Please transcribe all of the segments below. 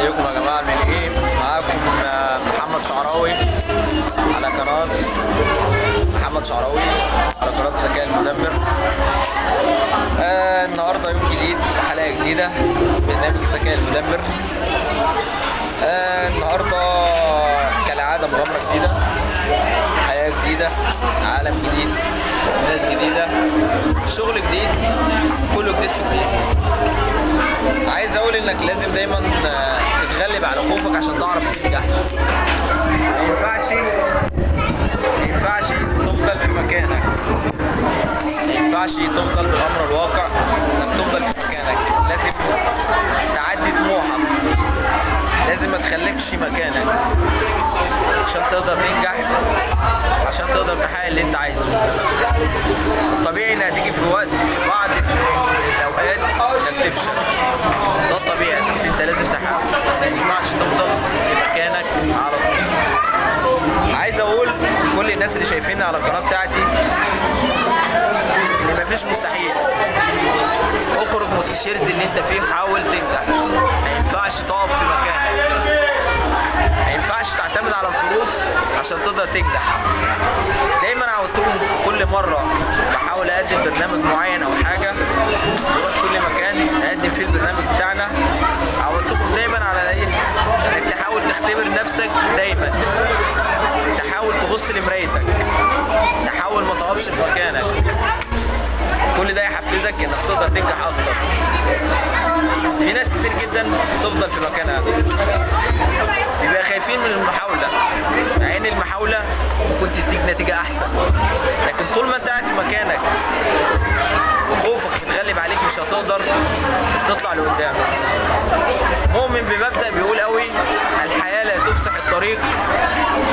ازيكم يا جماعة؟ عاملين ايه؟ معاكم محمد شعراوي على قناة محمد شعراوي على قناة الذكاء المدمر. النهارده يوم جديد وحلقه جديدة برنامج الذكاء المدمر. النهارده كالعادة مغامرة جديدة، حياة جديدة، عالم جديد، ناس جديدة، شغل جديد، كله جديد في جديد. عايز اقول انك لازم دايما تتغلب على خوفك عشان تعرف تنجح. ما ينفعش تفضل في مكانك، ما ينفعش تفضل بالامر الواقع انك تفضل في مكانك. لازم تعدي طموحك، لازم ما تخليكش مكانك عشان تقدر تنجح، عشان تقدر تحقق اللي انت عايزه. طبيعي انها تيجي في وقت، في بعض الاوقات انك تفشل، ده الطبيعي، بس انت لازم تحاول. ما ينفعش تفضل في مكانك على طول. عايز اقول كل الناس اللي شايفيني على القناة بتاعتي ان مفيش مستحيل. اخرج من التيشيرت اللي انت فيه، حاول تنجح. ما ينفعش تقف في مكانك، ما ينفعش تعتمد على الظروف عشان تقدر تنجح. دايما عودتكم في كل مرة بحاول اقدم برنامج معين او حاجة، بروح كل مكان اقدم فيه البرنامج بتاعنا. عودتكم دايما على ايه؟ انك تحاول تختبر نفسك دايما، تحاول تبص لمرايتك، تحاول ما تقفش في مكانك. كل ده يحفزك انك تقدر تنجح اكتر. في ناس كتير جدا تفضل في مكانها، بيبقى خايفين من المحاولة، مع ان المحاولة ممكن تديك نتيجة احسن. لكن طول ما انت قاعد في مكانك وخوفك متغلب عليك مش هتقدر تطلع لقدام. مؤمن بمبدأ بيقول قوي: الحياة لا تفسح الطريق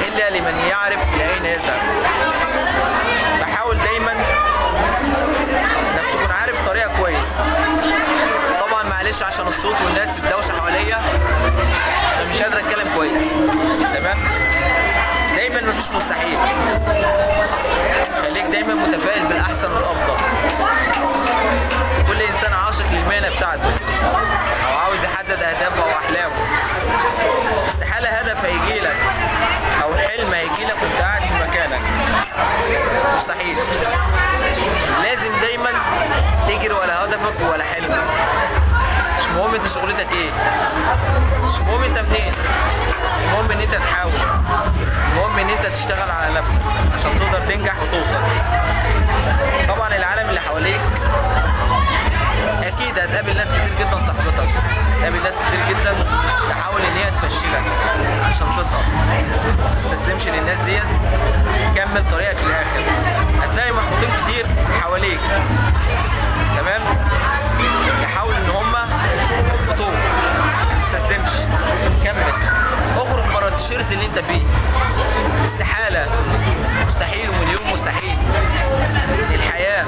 الا لمن يعرف الى اين يذهب. فحاول دايما انك تكون عارف طريقك كويس. طبعا معلش عشان الصوت والناس الدوشة حواليا فمش قادر اتكلم كويس. تمام؟ دايما مفيش مستحيل، خليك دايما متفائل بالاحسن والافضل. كل انسان عاشق للمهنه بتاعته او عاوز يحدد اهدافه او احلامه. استحالة هدف هيجيلك او حلم هيجيلك وانت قاعد في مكانك، مستحيل. لازم دايما تجري ولا هدفك ولا حلمك. مش مهم انت شغلتك ايه، مش مهم انت منين، المهم ان انت تحاول، المهم ان انت تشتغل على نفسك عشان تقدر تنجح وتوصل. طبعا العالم اللي حواليك اكيد هتقابل ناس كتير جدا تحبطك، تقابل ناس كتير جدا تحاول ان هي تفشلك عشان تسقط. ما تستسلمش للناس ديت، كمل طريقك للاخر. هتلاقي محبطين كتير حواليك، تمام؟ يحاولوا ان هم يحبطوك، ما تستسلمش، كمل، اخرج بره التيشيرت اللي انت فيه. استحالة، مستحيل ومليون مستحيل الحياة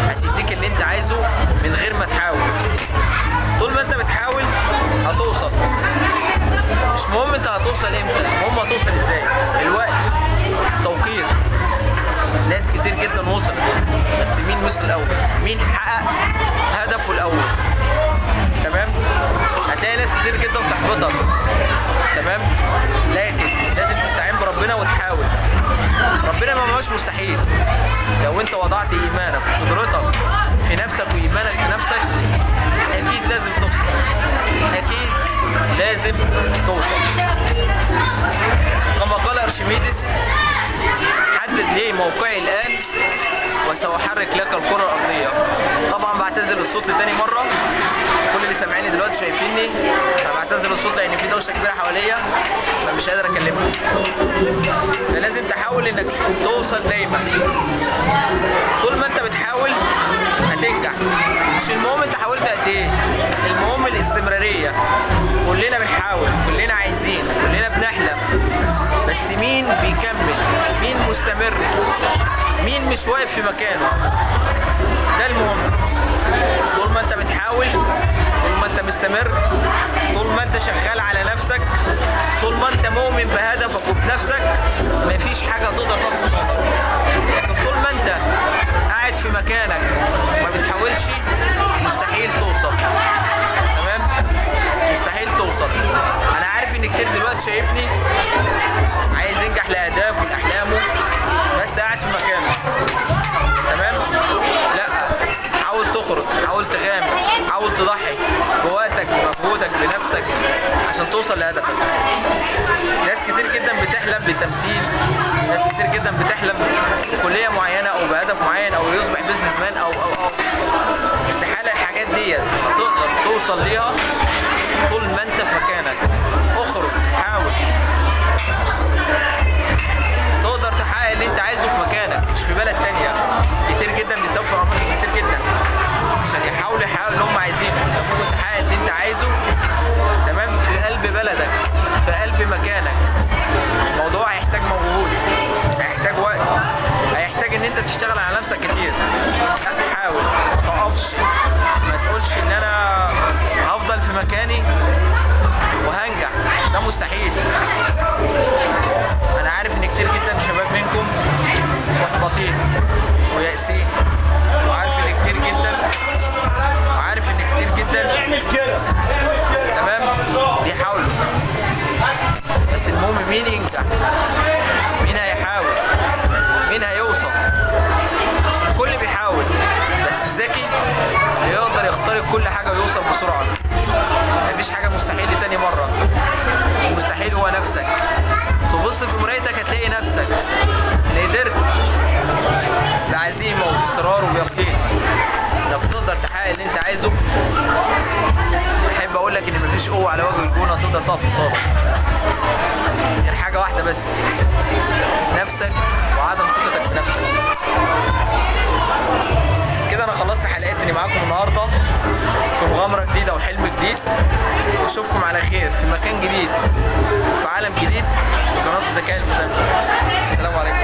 هتديك اللي انت عايزه من غير ما تحاول. طول ما انت بتحاول هتوصل. مش مهم انت هتوصل امتى، المهم هتوصل ازاي، الوقت، التوقيت. ناس كتير جدا وصلت، بس مين وصل الاول؟ مين حقق هدفه الاول؟ تمام؟ هتلاقي ناس كتير جدا تحبطك، تمام؟ لكن لازم تستعين بربنا وتحاول. ربنا ما معهوش مستحيل. لو انت وضعت ايمانك وقدرتك في نفسك وايمانك في نفسك، اكيد لازم توصل، اكيد لازم توصل. كما قال ارشميدس: حدد لي موقعي الان وسأحرك لك الكرة الأرضية. طبعا بعتذر الصوت لتاني مرة، كل اللي سامعيني دلوقتي شايفيني، انا بعتذر الصوت لان في دوشة كبيرة حواليا فمش قادر اكلمكم. فلازم تحاول انك توصل دايما. طول ما انت بتحاول هتنجح. مش المهم انت حاولت قد ايه، المهم الاستمرارية. كلنا بنحاول، كلنا عايزين، كلنا بنحلم، بس مين بيكمل؟ مين مستمر؟ مين مش واقف في مكانه؟ ده المهم. طول ما انت بتحاول، طول ما انت مستمر، طول ما انت شغال على نفسك، طول ما انت مؤمن بهدفك وبنفسك، مفيش حاجة تقدر تقف قصادك. لكن طول ما انت قاعد في مكانك وما بتحاولش، مستحيل توصل. تمام؟ مستحيل توصل. كتير دلوقتي شايفني عايز ينجح لاهدافه ولاحلامه بس قاعد في مكانه. تمام؟ لا، حاول تخرج، حاول تغامر، حاول تضحي بوقتك بمجهودك بنفسك عشان توصل لهدفك. ناس كتير جدا بتحلم بالتمثيل، ناس كتير جدا بتحلم بكلية معينة او بهدف معين او يصبح businessman او او او استحالة الحاجات ديت هتقدر توصل ليها طول ما انت في مكانك. اخرج، حاول تقدر تحقق اللي انت عايزه في مكانك مش في بلد تانية. كتير جدا بيسافروا اماكن كتير جدا عشان يحاولوا يحققوا اللي هم عايزينه. انت ممكن تحقق اللي انت عايزه، تمام، في قلب بلدك، في قلب مكانك. الموضوع هيحتاج مجهود، هيحتاج وقت، هيحتاج ان انت تشتغل على نفسك كتير. لا، حاول، ما تقفش، ما تقولش ان انا هفضل في مكاني وهنجح، ده مستحيل. انا عارف ان كتير جدا شباب منكم محبطين ويائسين، وعارف ان كتير جدا، وعارف ان كتير جدا، تمام، بيحاولوا، بس المهم مين ينجح، مين هيحاول، مين هيوصل. الكل بيحاول، بس الذكي هيقدر يخترق كل حاجة ويوصل بسرعة. مفيش حاجة مستحيل تاني مرة، المستحيل هو نفسك. تبص في مرايتك هتلاقي نفسك اللي قدرت بعزيمة وبإصرار وبيقين انك تقدر تحقق اللي انت عايزه. احب اقول لك ان مفيش قوة على وجه الكون هتقدر تقف قصادك غير حاجة واحدة بس، نفسك وعدم ثقتك بنفسك. كده انا خلصت حلقتني معاكم النهارده في مغامرة جديدة وحلم جديد. اشوفكم على خير في مكان جديد وفي عالم جديد في قناة الذكاء المدمر. السلام عليكم.